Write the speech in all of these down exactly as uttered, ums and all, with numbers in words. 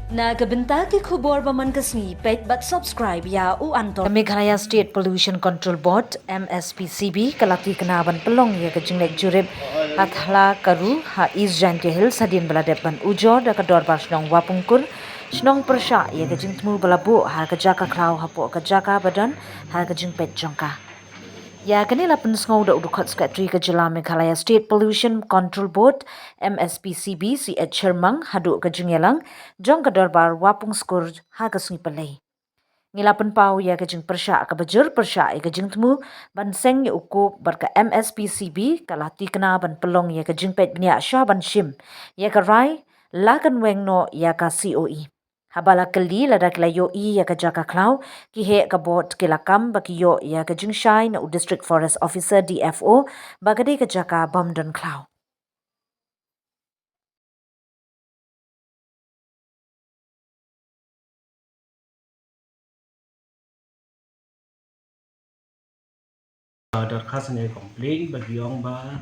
Na ka bynta ki khubor ba man ka sngi, peit bad subscribe ïa u Anto. Meghalaya State Pollution Control Board, M S P C B, ka la tikna ban pynlong ïa ka jingleit jurip ha Thlakaru ha East Jaintia Hills hadien ba la dep ban ujor da ka Dorbar Shnong Wapungkur, shnong pyrshah ïa ka jingthmu ba la buh ha ka jaka khlaw hapoh ka jaka ba don ha ka jingpeit jong ka. Ïa kane la pynsngew da u dkhot Secretary ka jylla Meghalaya State Pollution Control Board, M S P C B, C H Shermang, haduh ka jingïalang jong ka Dorbar Wapungskur ha ka sngi Palei. Ngi la pynpaw ïa ka jingpyrshah kaba jur pyrshah ïa ka jingthmu ban seng ïa u coke bad ka M S P C B ka la tikna ban pynlong ïa ka jingpeit bniah shuwa ban shim ïa ka rai la kan weng noh ïa ka C O E. Haba la kylli lada ki la ïohi ïa ka jaka khlaw, ki heh ka bor ki la kam ba ki ïoh ïa ka jingshai na u District Forest Officer, D F O, ba ka dei ka jaka bym don khlaw. Dorkhas ne complain ba ki ong ba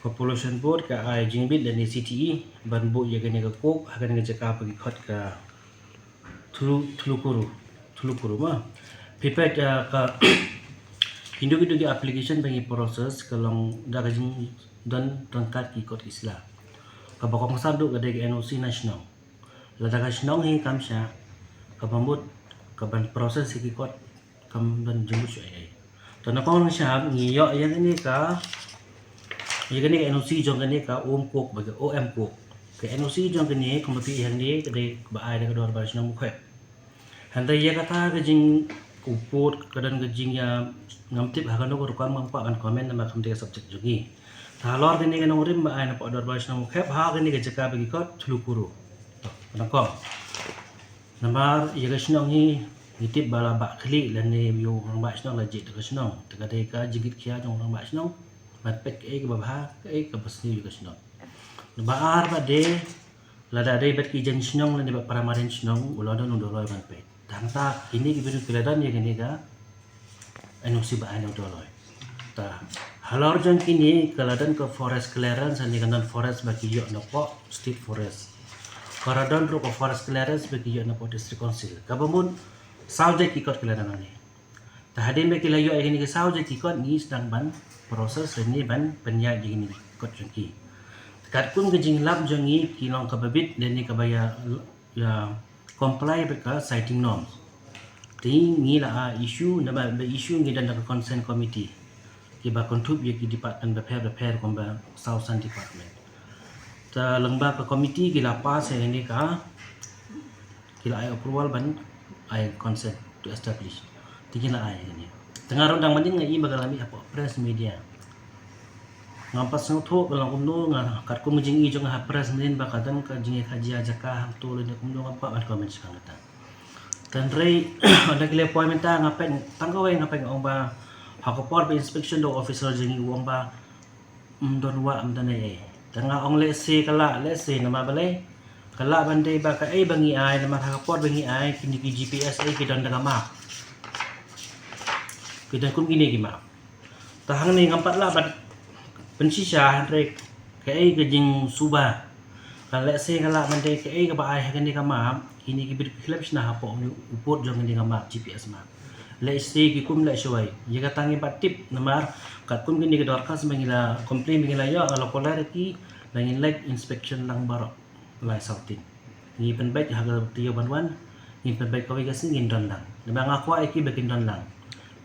ka Pollution Board ka ai jingbit lane C T E ban buh ïa kane ka coke ha kane ka jaka ba ki khot ka Thlu-, Thlukuru, Thlukuru ma. Phi peit, ah, ka kino kino ki application ba ngi process ka long da ka jingdon ryngkat ki kot ki sla. Kaba kongsan duh ka dei ka N O C na shnong. Lada ka shnong hi kam shah, kaba mut ka ban process hi ki kot kam don jingmut shuh ei ei. To na kong sha ngi ïoh ïa kane ka, ïa kane ka N O C jong kane ka Om Coke ba ka O M Coke. Ka N O C jong kane ka mut ïa kane ka dei ba ai da ka Dorbar Shnong Mukhet. Hynrei ïa kata ka jingkupot ka don ka jingïa ngam tip ha kano ka rukom ngam kwah ban comment namar kam dei ka subject jong ngi. Te halor kane ka nongrim ba ai na pdeng Dorbar Shnong Mukhet ha kane ka jaka ba ki khot Thlukuru. To, na kong. Namar ïa ka shnong hi ngi tip ba la bah khlieh lane ïa u rangbah shnong la jied da ka shnong. Te ka dei ka jingkit khia jong u rangbah shnong ban peit kaei kaba bha, kaei kaba sniew ïa ka shnong. Ba ar ba dei lada dei bad ki jaiñ shnong lane bad para marjan shnong u la don u Dolloi ban peit. Tang ta kine ki briew ki la don ïa kane ka N O C ba ai na u Dolloi. Ta halor jong kine ka la don ka forest clearance ne ka non forest ba ki ïoh na pdeng state forest. Ka la don ruh ka forest clearance ba ki ïoh na pdeng district council. Kaba mut saw jait ki kot ki la don hangne. Ta hadien ba ki la ïoh ïa kine ki saw jait ki kot ngi sdang ban process ne ban pynïaid ïa kine ki kot jong ki. Katkum ka jinglap jong ngi ki long kaba bit ne kaba ïa ïa comply bad ka siting norms. Te ngi la ai issue, naba issue ngi don da ka consent committee kiba kynthup ïa ki department bapher bapher kumba saw san department. Te lyngba ka committee ki la pass ïa kane ka, ki la ai approval ban ai consent to establish. Te ngi la ai ïa kane. Te nga ruh dang mynnin nga i ba ka la mih hapoh press media. Ngam pat sngewthuh ka long kumno, nga katkum ka jingi jong nga ha press mynnin ba ka don ka jingïakajia jaka hangto lane kumno, ngam pat ban comment shwa kata. Hynrei haba ki la poi mynta nga peit tang kawei nga peit nga ong ba ha ka por ba inspection da u officer jong ngi u ong ba ym don wah ym don ei ei. Te nga ong lehse ka lah, lehse namar balei ka lah ban dei ba kaei ba ngi ai namar ha ka por ba ngi ai kine ki G P S ei ki don da ka map. Ki don kum kine ki map. Te hangne ngam pat lah ban pynshisha hynrei kaei ka jingsuba. Ka lehse ka lah ban dei kaei kaba ai ha kane ka map, kine ki briew ki khlem shna hapoh une u pud jong kane ka map, G P S map. Lehse ki kum leh shawei. Ïa kata ngim pat tip namar katkum kine ki dorkhas ba ngi la complain ba ngi la ïoh, nga la kular ïa ki ba ngin leit inspection lang baroh lai saw tin. Ngi pynbeit ha ka taïew ban wan, ngin pynbeit kawei ka sngi ngin don lang. Namar nga kwah ïa ki ba kin don lang.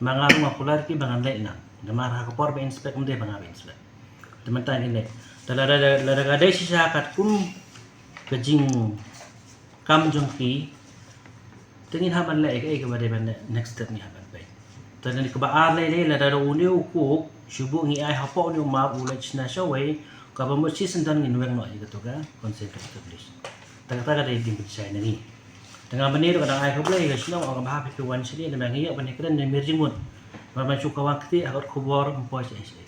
Namar nga ruh nga kular ïa ki ba ngan leit lang. Namar ha ka por ba inspect ym dei ba nga ba inspect. Te mynta ngin leit. Te lada, lada, lada ka dei shisha katkum ka jingkam jong ki, te ngin hap ban leh kaei kaba dei ban leh, next step ngi hap ban peit. Te lada kaba ar lei lei lada une u coke shu buh ngi ai hapoh une u map u leit shna shawei, kaba mut shisyndon ngin weng noh ïa kato ka consent to establish. Te kata ka dei ka jingpynshai na ngi. Te nga mynne ruh nga dang ai khublei ïa ka shnong, ong kaba hap ïa phi wan shane, namar ngi ïoh ban ïakren na mier jingmut. Namar ban shu kawang kti ha ka khubor ym poi shaei shaei.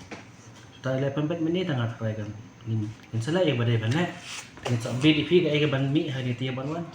Te leh pynbeit mynne te nga tharai kan ngin, ngin sa leh ïa ba dei ban leh. Ngin sa update ïa phi kaei kaban mih ha kane ka taïew ban wan.